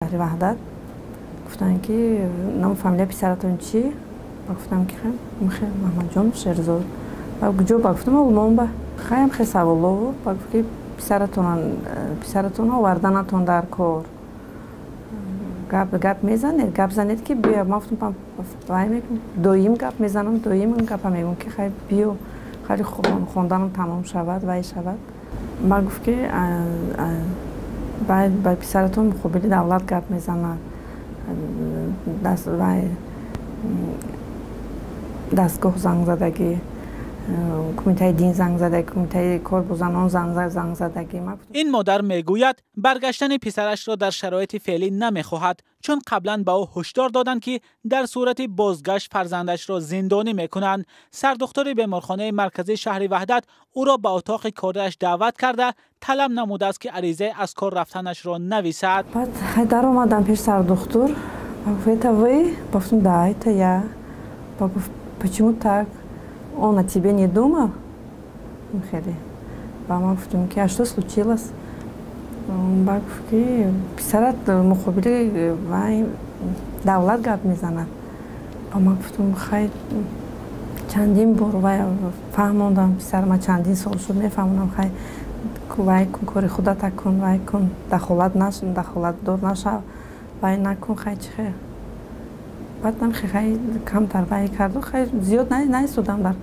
Шаҳри Ваҳдат гуфтанд, ки ному фамилияи писаратон чӣ? Ба гуфтам, ки михе Маҳмадҷон Шерзод. Ба куҷо? Ба гуфтам, Олмон. Ба хаям хе саволову ба гуфт, ки писаратон оварданатон дар кор, гап мезанед, гап занед, ки биё. Ман гуфтам, вай мекунам, доим гап мезанам, доим гапа мегӯм, ки хай биё, хеле хонданам тамом шавад, вай шавад. Ба гуфт, ки ба писаратон муқобили давлат гап мезанад, вай дастгоҳ занг задагӣ, кумитаи дин занг задагӣ, кумитаи кор бо занон занг задагӣ. Ин модар мегӯяд, баргаштани писарашро дар шароити феълӣ намехоҳад, чун қаблан ба ӯ ҳушдор доданд, ки дар сурати бозгашт фарзандашро зиндонӣ мекунанд. Сардухтури беморхонаи марказии шаҳри Ваҳдат ӯро ба утоқи корияш даъват карда, талаб намудааст, ки аризаи аз кор рафтанашро нависад. Баъд даромадам пеш сардухтур. Гуфт: «Это вы?» Гуфтам: «Да, это я». Гуфт: «Почему так? Он о тебе не думал?» Хеле. Ба ман гуфтам, ки а что случилось? Ба гуфт, ки писарат муқобили вай давлат гап мезанад. Ба ман гуфтам, хай, чандин бор вай фаҳмондам, писар ман чандин сол шуд мефаҳмонам, хай, вай кун, кори худата кун, вай кун, дахолат дахолатдор нашав, вай накун, хай, чи хел. Баъдам хай камтар вай карду, хай, зиёд наистодам дар.